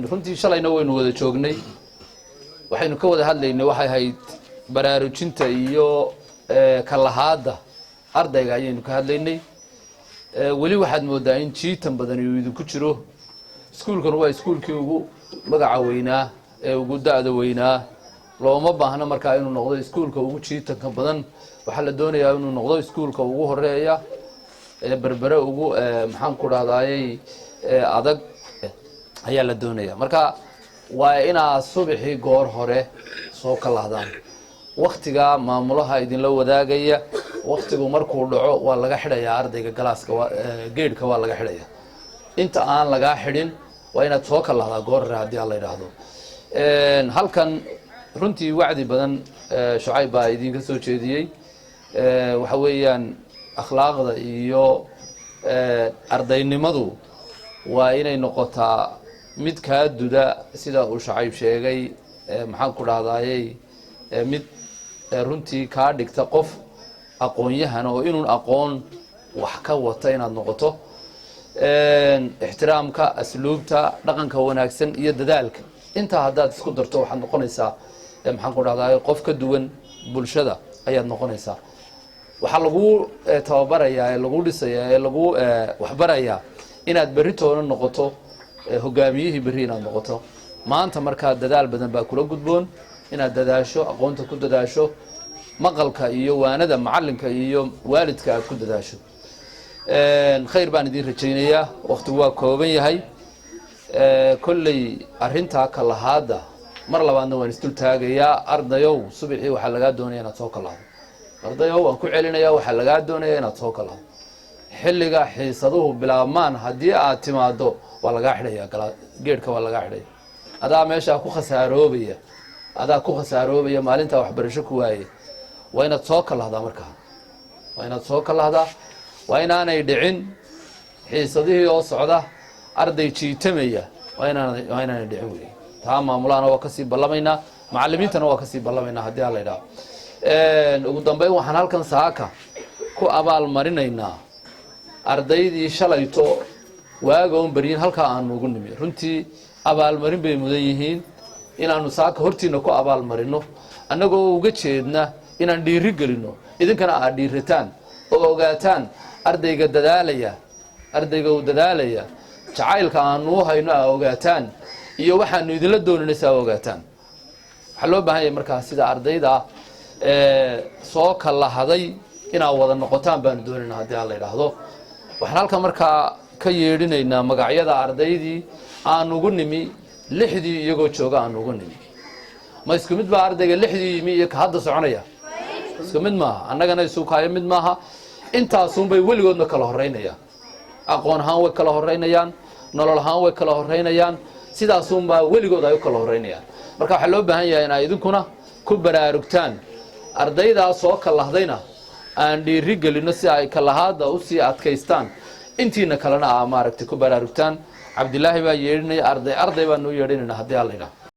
Runtii shalayna waynu wada joognay, waxaynu ka wada hadlaynay waxay ahayd baraarujinta iyo kalahaadda ardayga ayaynu ka hadlaynay. Weli waxaad moodaa in jiitan badani uu idinku jiro. Iskuulkan waa iskuulkii ugu magaca weynaa ee ugu da-da weynaa. Looma baahno markaa inuu noqdo iskuulka ugu jiitanka badan. Waxaa la doonayaa inuu noqdo iskuulka ugu horeeya ee Berbere ugu, maxaan ku dhahdaayey, adag ayaa la doonaya. Marka waa inaa subaxii goor hore soo kalahdaan. Waktigaa maamulaha idinla wadaagaya, waktigu markuu dhaco waa laga xidhayaa ardayga galaaska, geedhka waa laga xidhaya. Inta aan lagaa xidhin waa inaad soo kalahdaa goor hore, haddii aan la yidhaahdo. Halkan runtii wacdi badan Shucayb baa idinka soo jeediyey. Waxa weeyaan akhlaaqda iyo ardaynimadu waa inay noqotaa mid kaa duda, sida uu Shacayb sheegay, maxaan ku dhahdaayey, mid runtii kaa dhigta qof aqoon-yahan oo inuun aqoon wax ka wata inaad noqoto. Ixtiraamka, asluubta, dhaqanka wanaagsan iyo dadaalka, intaa haddaad isku darto, waxaad noqonaysaa, maxaan ku dhahdaay, qof ka duwan bulshada ayaad noqonaysaa. Waxaa lagu tababarayaa ee lagu dhisayaa ee lagu waxbarayaa inaad berri toona noqoto hogaamiyihii berri inaad noqoto. Maanta markaa dadaal badan baa kula gudboon, inaad dadaasho, aqoonta ku dadaasho, maqalka iyo waanada macalinka iyo waalidka aad ku dadaasho. Khayr baan idiin rajaynayaa. Waktigu waa kooban yahay. Kolley arrintaa kalahaadda mar labaadna waan isdul taagayaa. Ardayow, subaxii waxaa lagaa doonaya inaad soo kalahdo. Ardayow, waan ku celinayaa, waxaa lagaa doonaya inaad soo kalahdo. Xilliga xiisaduhu bilaabmaan haddii aad timaado, waa lagaa xidhaya geedhka, waa lagaa xidhaya. Adaa meeshaa ku khasaaroobaya, adaa ku khasaaroobaya maalintaa waxbarasho ku waaye. Waa inaad soo kalahdaa markaa, waa inaad soo kalahdaa. Waa inaanay dhicin xiisadihii oo socda arday jiitamaya, waa inaanay dhicin wey. Taa maamulahana waa kasii ballamaynaa, macalimiintana waa kasii ballamaynaa, haddii aan la idhaho. Ugu dambeyn, waxaan halkan saaka ku abaal marinaynaa ardaydii shalayto waagoon beryin halkaa aanu ugu nimi. Runtii abaalmarin bay mudan yihiin inaanu saaka hortiina ku abaalmarino, annagoo uga jeedna inaan dhiiri gelino, idinkana aad dhiirataan oo ogaataan ardayga dadaalaya, ardayga uu dadaalaya, jacaylka aanu u hayno aa ogaataan iyo waxaanu idinla doonina si aa ogaataan. Waxaa loo baahan yahay markaa sida ardayda soo kalahday inaad wada noqotaan baanu doonayna, haddii aan la idhaahdo. Waxaan halkan markaa ka yeedhinaynaa magacyada ardaydii aan ugu nimi 6dii, iyagoo jooga aan ugu nimi. Ma isku mid baa ardayga 6dii yimi iyo ka hadda soconaya? Isku mid maaha, annagana isukaayo mid maaha. Intaasunbay weligoodna kala horeynayaan. Aqoon ahaan way kala horeynayaan, nolol ahaan way kala horeynayaan, sidaasunbaa weligood ay u kala horeynayaan. Marka waxaa loo baahan yahay inaa idinkuna ku baraarugtaan, ardaydaa soo kalahdayna aan dhiiri gelino si ay kalahaada usii adkaystaan, intiina kalena aa maaragtay ku baraarugtaan. Cabdilaahi baa yeedhinaya arday, arday baan noo yeedhinayna, haddii aan la idhaha.